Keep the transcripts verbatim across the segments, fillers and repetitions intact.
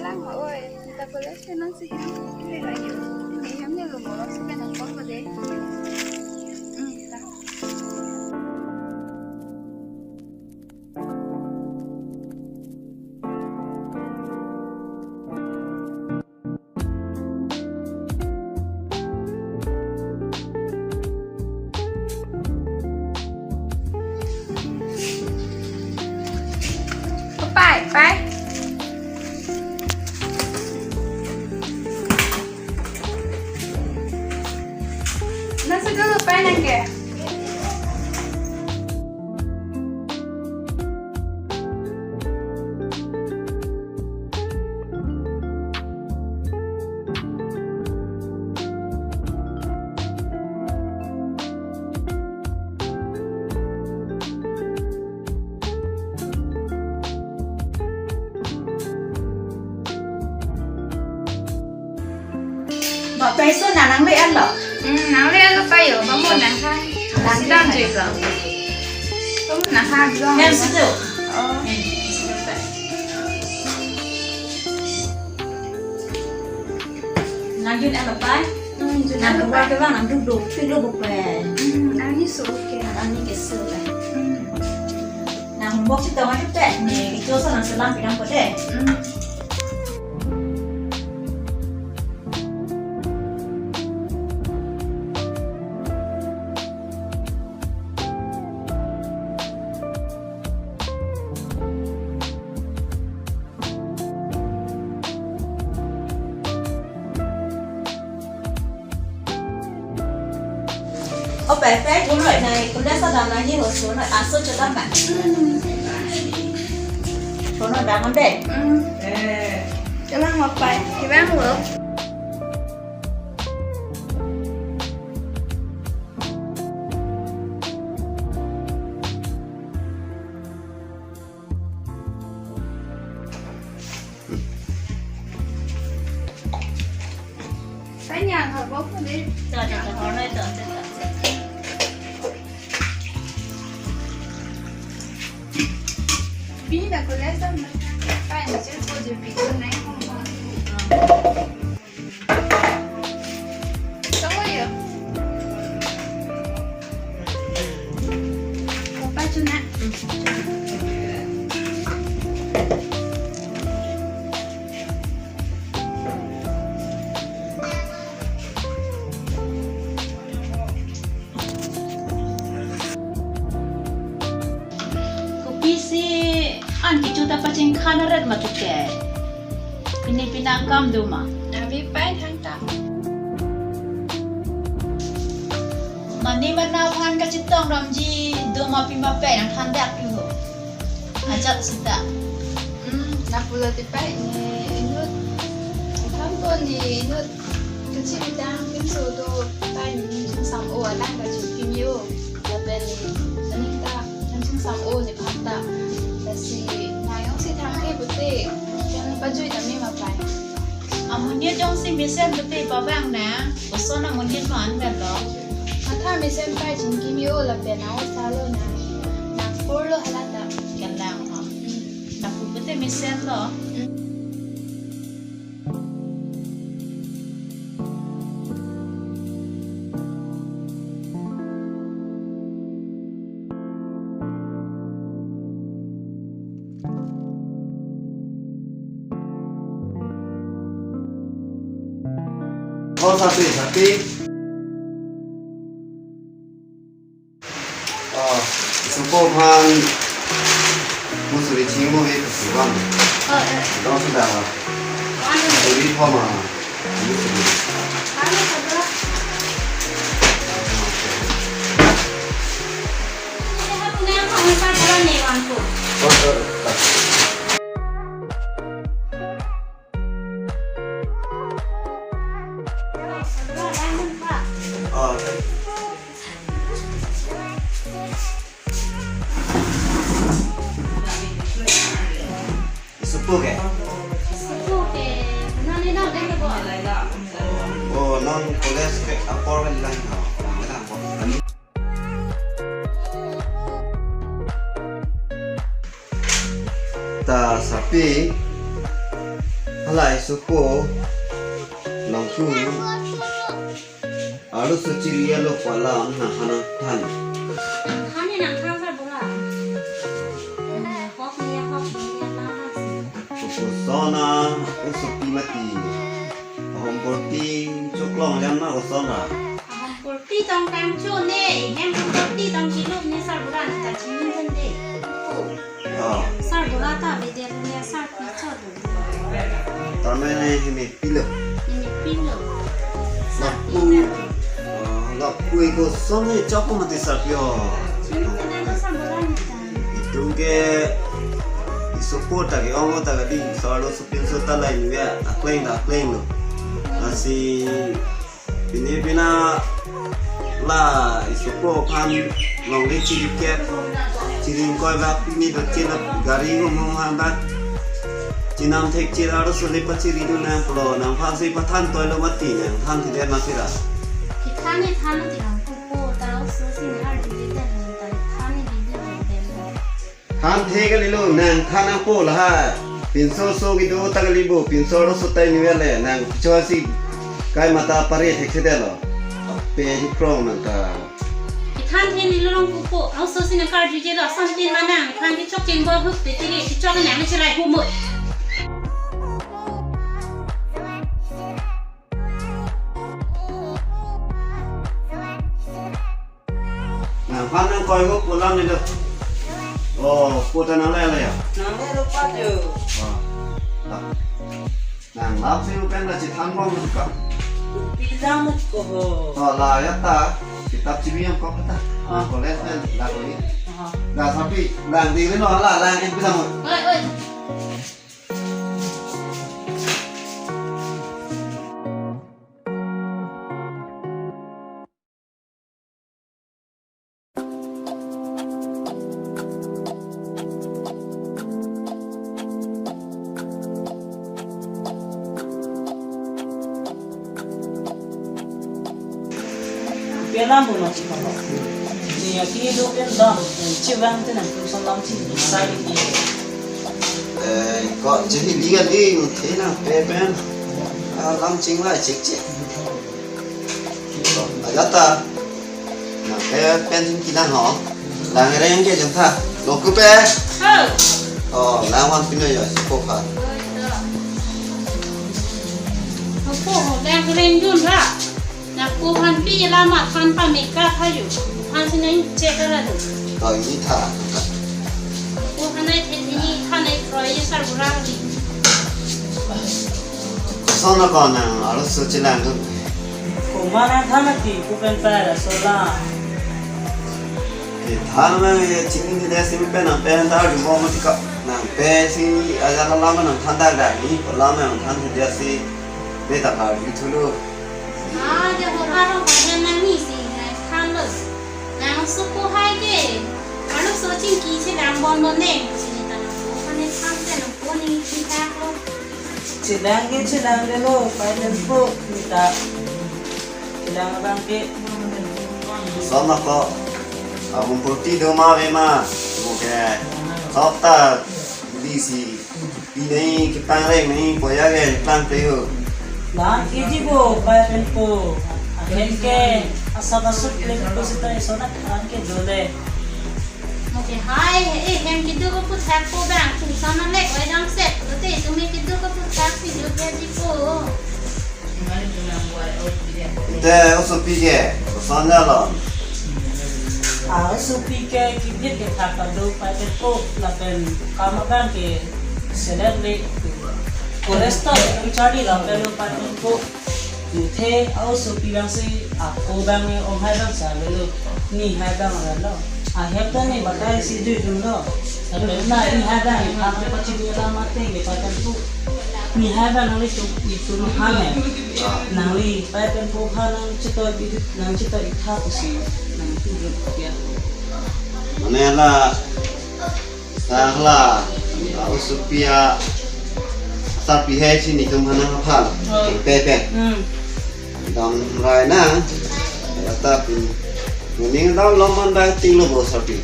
Tang, oi, kita college ke nang si hem. Ini lagi. Ini hem ni lo, molos ke nang pon ko de. Hmm, ta. Pai, pai. Nasi dulu, pai nang ke. Ba pai so na nang le an lo. Hmm, nang le an lo pai yo, ba mo nang kha. Nang si dam jui ba. Ba mo nang kha. Hem si tu. Oh. Hmm, si tu pai. Nang jun an lo pai. Hmm, jun an lo pai. Ke bang nang duk duk, pik lo buk pai. Hmm, ani so ke. Ani ke so pai. Hmm. Nang homework si tong aja pai. Ni, itu so nang selam pidang ko de. Hmm. O pai pai, kuno nai, kuno sa dam nai ho so na aso chodam ba. Kuno dam ande. Hmm. Kelang ma pai, kibang lo. Tanya ha bok ko de. Pi na ko le sa ma. Pai na je ko je pi ko nai ko ma. Tunggu yuk. Papa cuna. Kopisi an kecho ta pachingkhan aret mati ke. Pini pini akam do ma? Nami pai thangta. Mane mana aphan kachetong ramji do ma pima pai nangthan dak tu ho. Ajat sita. Hmm, lapulo te pai ni inut. Kam ko ni inut. Kecil bidang pinso do pai ni nangchingsam-o alang kachinghon yo. Lapen ni aning ta nangchingsam-o nephan ta. Lasi nang jongsi thang ke pute, jang pajui tame ma pai. Amonit jongsi mesen pute pabang na, koson amonit ma an pen lo. Matha mesen pai chingkim yo lapen nang o salo na. Nang por lo hala ta. Kelang ho. Hmm. Nang pute mesen lo. Hmm. Oh, sapi, sapi. Oh, supo phan musuri chingmo he kasi bang. Oh, eh. Dong sudah. Anu. Suri thoma. Musuri. Anu, sabra. Ini aku nang kamu pacaran nih, Wangku. Oh, oh, oh. Oh, okay. Supo ke? Supo ke. Non ni non deng ke bo. Oh, non college ke apor ke lang no. Ta sapi. Lai sopo, longku, arloso chiri alo pu alam nangphan nangthan. Nangthan ni nangthan sarbura. Hok ni, hok ni, nangthan si. Koson a, osopi mati. Ahom porti choklong jam ma koson ra. Ahom porti tong kangcho ne, hem ahom porti tong kilu ne sarbura ne ta chini den de. Oh. Sarbura ta ave det ne sarpi chot. Tame ne hini pilo. Hini pilo. Sarpi lapu, ne. Oh, lapu eko song ne chok mati sarpi ho. Chini den ne sarbura ne ta. Itum ke isopo ta ke-ong ta kali, so arloso pinso ta lai ni ya, akleng ta akleng lo. Lasi pini pina la isopo aphan longle chiri kep, chiri ingkoi bak pini ta chela gari hum hum han bak. Chenam thek chela arloso le pachiri dun nang pulo, nangphan si pathan toi lo mati, nangthan thide mati ra. Kithan ni than lo ti nang pupo ta arloso si nang ardi de den ta than ni di di den. Than the kalilo, nangthan nangpo lahai. Pinso so kedo ta kali bo, pinso arloso tai ni le, nang picho si kai mata pare thek thedetlo. Ape di prong nang ta. Kithan the ni long pupo, arloso si nang karjuje lo, ason tin ma nangthan kechok cheng bo huk te tiri, kechok nang chelai humut. Nangphan nangkoi ho pu alam ne lo. Oh, pu ta nangle la ya. Nangle lo pa jo. Oh. La. Nang lap si pen la chethan bom ka. Bilang mut ko ho. Oh, la ya ta. Kitab chibi yang kok ta. Ah. College pen la ko ni. Ah. La sapi, lang di ni no la, lang en bilang mut. Oi, oi. Pelam bu mati kalo. Ni aki do pen dam, chevang te nang tum salam chi sai ni. Eh, ko chehi liga li muthe nang pe pen. Ah, lam ching lai chek chek. Ajat ta. Nang pe pen sing kinang ho. Lang reng ke jong tha. Lo ku pe. Ho. Oh, lang wan pino yo, ko kha. Ho ko ho, lang reng dun ra. Nang ko han pi la ma than pa me ka tha yo. Han si nang che ka la do. To ini tha. Ko han ai the ni than ai kroi ye sarbura ni. Son na ko nang arloso chelang dun. Ko ma nang than na ti ko pen pa la so la. Ke than na ye chini ni de si pen nang pen ta ju mo ti ka. Nang pe si aja la ma nang than da da ni ko la ma nang than de si. Be ta ka ju thu lo. Ah, de ho ha rong kahen nang ni si nang than lo. Nang suku hai ke. Arloso chingki chelang bon lo ne. Chini ta nang ko kan ne than te nang ko ni ki ta ko. Chelang ke chelang de lo, pai den po ni ta. Chelang abang ke. Son na ko. Ahom porti do ma ve ma. Mo ke. Sok ta. Di si. Di nei kepang reng nei poya ke kepang pe ho. Lang ke ji bo pai pen po. Ahem ke asap asut le ko sita isona lang ke dole. Mo ke hai, eh, hem kedo ko puthak ko bang, tum sana lek oi dang set, lo te tum kedo ko puthak si jo ke ji ko. Te osopi ke, koson ja lo. Ah, osopi ke kibit ke thak kado pai pen ko lapen kam abang ke selet le. Cholesterol pen charli lapen lo pai pen ko. Muthe a osopi bang si ako bang ni om hai bang sa lo. Ni hai bang lo. Ahem ta ni batai si dui dun lo. Lapen na ni hai bang ni thak ke pachini la mate ke pai pen ko. Ni hai bang nangli tum, itum han ne. Nangli pai pen po ha nang chito bi, nang chito itha pusi nang tu dut ya. Mane la sahla, a osopi asarpi hai si netum hanang aphan. Oh. Pe pe. Hmm. Dam rai na. Ya ta pin. Ning dam lomon ba ting lo bo sarpi.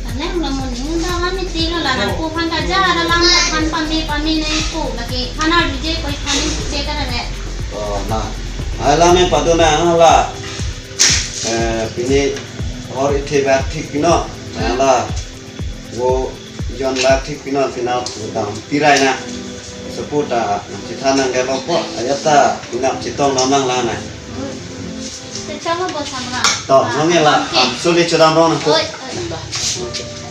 Anang lomon ning dam an Tilo la nangpu aphan ta ja ada lang ta than pame pame nangpu lake than arjuje koi than ni che ta ne. Oh, na. Hala me padu na hala. Eh, pini hor ithe ba thik pino. Hala. Wo jon ba thik pino pina dam pirai na. Support ta chithan nang ke lo po. Ayat ta pina chitong nam nang la na. Te chama bo samra. To, nong la. Oke. Am suli chodam rong nang ko. Oi, oi.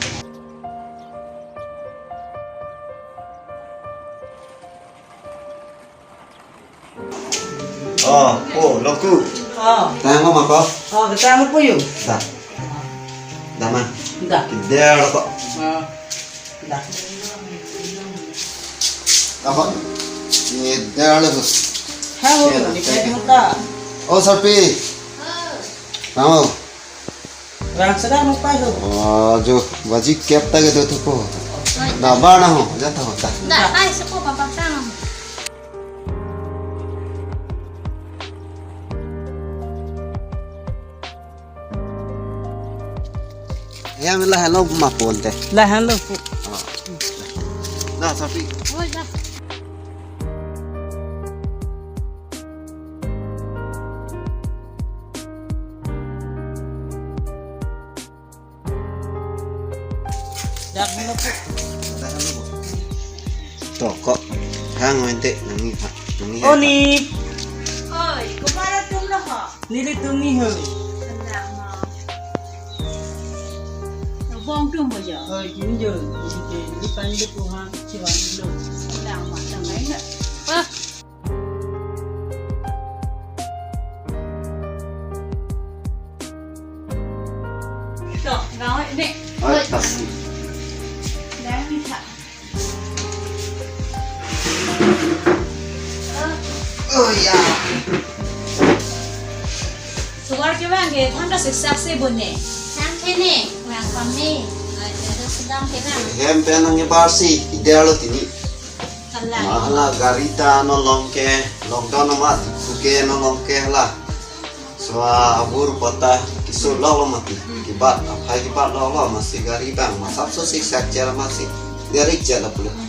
Oh, oh, Loku. Oh. Tang ma ko? Oh, kita mau puyu. Da. Da ma. Da. Kider ko. Oh. Da. Apa? Kider lo. Hau, kider ta. Oh, Sarpi. Kamu. Rang sedang mau pai ho. Oh, jo, baji kep ta ke do thupo. Da bar na ho, ja ta ho ta. Da, ai, sepo papa sang. Ya, mila hello ma pon te. La hello po. Oh. Da, Sarpi. Oi, da. Dak mo po. To ko. Hang mente nangji ha. Nangji ha. Oni. Oi, kumara tum lo ho. Nelitum ni ho. Senang ma. Bong tum ho ya. Oi, jin jo. Jin jo. Ni pan de ko ha. Chiwan lo. Senang ma, senang ma. Ah. To, gawa ini. Oi, tas. Dah bisa. Oh ya. Suar ke bang ke, than ta siksak si bun ne. Sang ke ne, bang kami. Ada sedang ke bang. Hem pen nangji bar si, kider lo tini. Kalang. Mahala gari ta no long ke, lockdown ma, puke no long ke la. So abur kota kiso lo lo mati. Hmm. Kibat, aphai kibat lo lo masi gari bang, masap so siksak chera masi. Gari chera pulo. Hmm.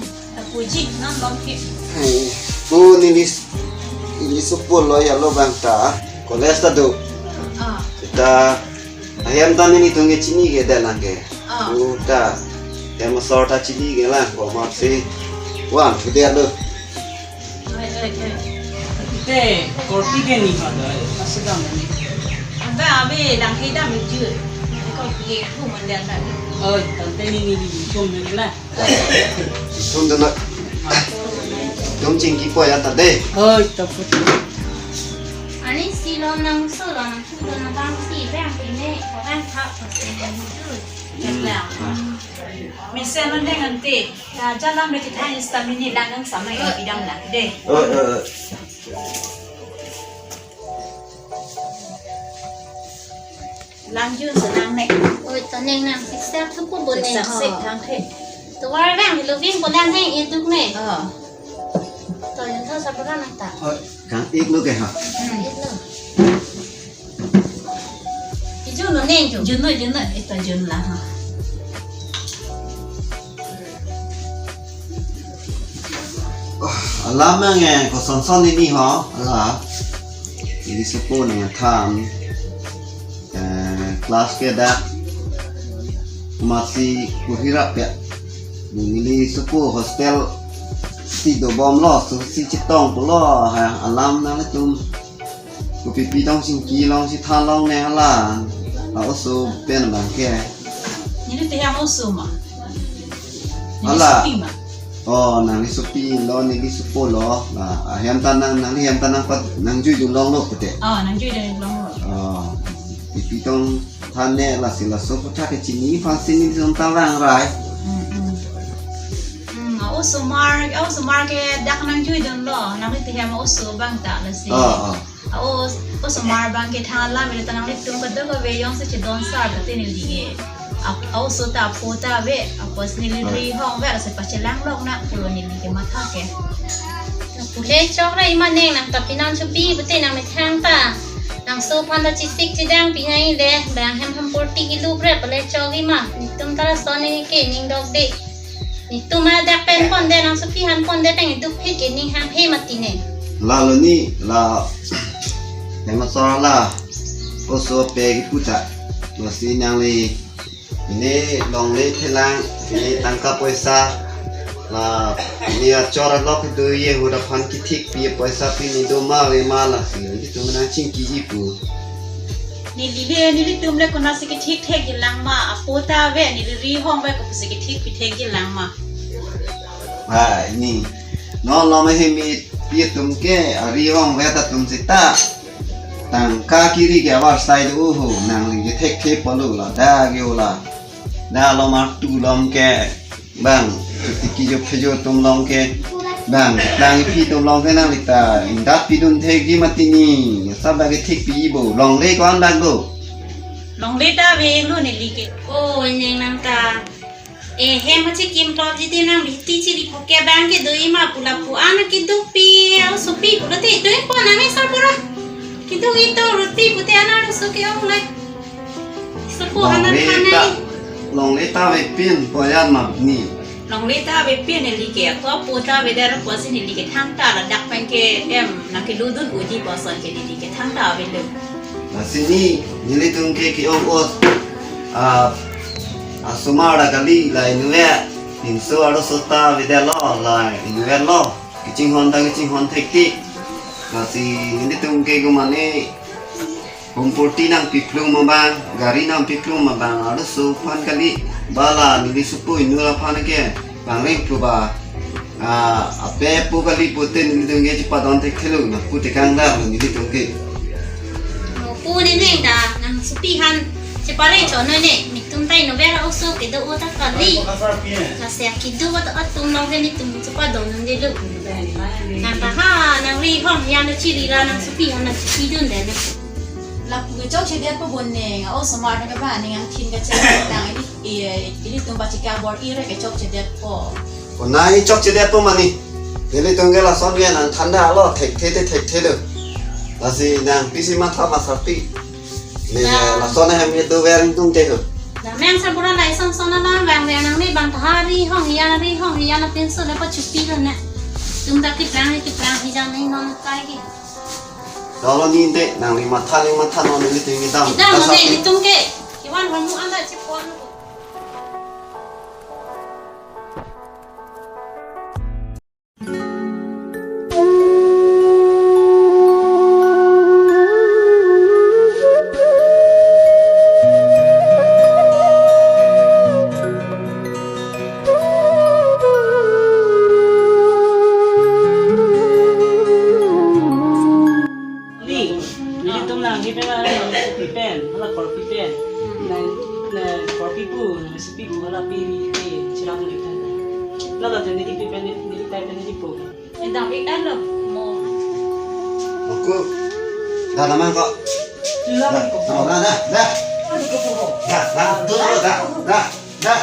Puji, non long ke. Hei, pu neli, neli sopo lo ya lo bang ta, college ta do. Ah. Kita ahem ta nelitum ke chini ke dan lang ke. Ah. Pu ta, hem asor ta chini ke lang, ko mat si, wan, gede lo. Oi, oi, oi. Te, korpi ke ni ha, oi, masuk dam ni. Aba, abe, lang ke dam ju. Korpi ke, pu mon dan ta. Oi, tante ni ni ni, chom ni la. Thun dana. Dum chingki po ya ta de. Oi, ta put. Ani si lo nang so lo nang su lo nang bang si bang ini orang tak pasti itu. Jalan. Mesen lo neng ante. Ya, jalan beki thai stamina lang nang sama ya bidang lang de. Oi, oi, oi. Langjun senang ne. Oi, to neng nang siksak thupo bo neng. Siksak ho. Thang the. Tovar bang lo ving bo lang ne, eduk ne. Oh. To yun tho sabra nang ta. Oi, kang ik lo ke ha. Hmm. Ik lo. Ijun lo neng jun. Jun lo, jun lo, ita jun la ha. Oh, alam yang eh, ko son son ini ho, ala. Ini sopo nang than. Eh, class ke dak masi kuhirap ya. Neli sopo hostel si dobom lo, so si chetong pulo, ha, alam nangtum. Kopi pi tong chingki long si than long ne hala. La oso pen bang ke. Neli te yang oso ma. Neli hala. Sopi ma. Oh, nangli sopi lo, neli sopo lo. La, ahem ta nang, nangli hem ta nang pat, nangjui dun long lo pute. Oh, nangjui dun long lo. Oh, kopi pi tong than ne lasi laso aphuthak ke chini aphan si nelitum ta vang rai. Hmm, hmm. Hmm, osomar, osomar ke dak nangjui dun lo, nangli te hem oso bang ta lasi. Oh, oh. O, osomar bang ke than alam ilitum nanglitum kadokave jongsi chedon sar pute neli ke. Ap-, oso ta aphu ta ave, apos neli ri hong ave, lasi pachelang lok nang pulo neli ke matha ke. Pule chok ra ima neng nang tapi nang chupi pute nang methang ta. Nangso aphan ta chesik chedang pinai le, bang hem hampurti kilu bre pale chogi ma. Netum ta lason ne ke ning dok de. Netum adak pen pon de, nangsopi aphan pon de pen duk phit ke ning hanghe mati ne. Lalo ni la, emang sora la, oso pe kipu ta. Lasi nangli pine longle thelang, pine tangka poisa, la pine achor alok do ye hura aphan kethik pi poisa pine do ma ve ma lasi, netum nang chingki ji pu. Neli le, nelitum le konatsi kethik thekji lang ma, apo ta ave, neli rihong ave, kopisi kethik pi thekji lang ma. Ai ni, non lo ma hemi pi atum ke, arihong ave ta atum seta. Tangka kiri ke avarsai do ho, nangli ke thekthe polo la, dak yo la. Dak lo mar tu long ke, bang, tiki jo phejo atum long ke, bang, lang phi atum long ke nangli ta, indat pidun thekji mati ni, sab dak kethik pi bo, longle ko-an dak do. Longle ta ave lo neli ke. O, neng nang ta. Eh, hem achi kim plot ji di nang bihti chiri pho ke bang kedo ima pu lapu an keduk pi, asopi pulote do-ik pon nang me sarbura. Keduk ito roti pute ana lo so ke-ong le. Sopo hanan longle ta, hanai. Longle ta avepin poyan ma ni. Longle ta avepin neli ke, ako apo ta ave der apotsi neli ke thangta ladak pen ke em nang keludun uji boson ke neli ke thangta avelo. Lasi ni, nelitum ke ke-ong ot, ah, asomar ta kali la inutvet, pinso arloso ta avedetlo, la inutvetlo, kachinghon ta kachinghon thekthe. Lasi nelitum ke kumane, hampurti nangpiphlung ma bang, gari nangpiphlung ma bang, arloso aphan kali, ba la neli sopo inut aphan ke, bang reng phu ba, ah, ape pu kali pute nelitum ke chepadon thekthelo, nangpu tekang da nelitum ke. Mo pu ne neng ta, nangsopi aphan chepareng chon noi ne, netum ta inutvet oso kedo o ta kali. Lasi kedo o ta atum long ke netum chepadon nangdelo. Nang ta ha, nang rihong ya nang chiri ra nangsopi aphan nang chiri dun de ne. Lapu kechokchedetpo bon neng, a-osomar nang keba neng angthin kachelak nang ili, eh, ilitum pachikak bor-i re kechokchedetpo. Konat chokchedetpo mane. Nelitum ke lason ke nang than da lo, thekthe te thekthe do. Lasi nang pisi matha masarpi. Ne, na, lason hem ye do ver tung te do. Na meng sarbura lai son son na bang bang nang ne bang ta ha rihong ya rihong ya na pinso le pachupi lo ne. Tum ta keplang keplang hi jang ne non kai ke. Dolo ni de, nangli matha, nangli matha non nelitum kedam. Kedam ta ne, sap netum ke. Kevan hormu anda chepon. Ni, nelitum nang di pen, nang sopi pen, hala korpi pen. Nang, nang korpi pu, nang sopi pu, hala pi ri, ri, chirap neli pen. Hala jadi di pi pen, neli pen, neli pu. Edang pi pen lo, mo. Aku, dah lama kok. Dah, dah, dah, dah. Dah, dah, dah, dah, dah.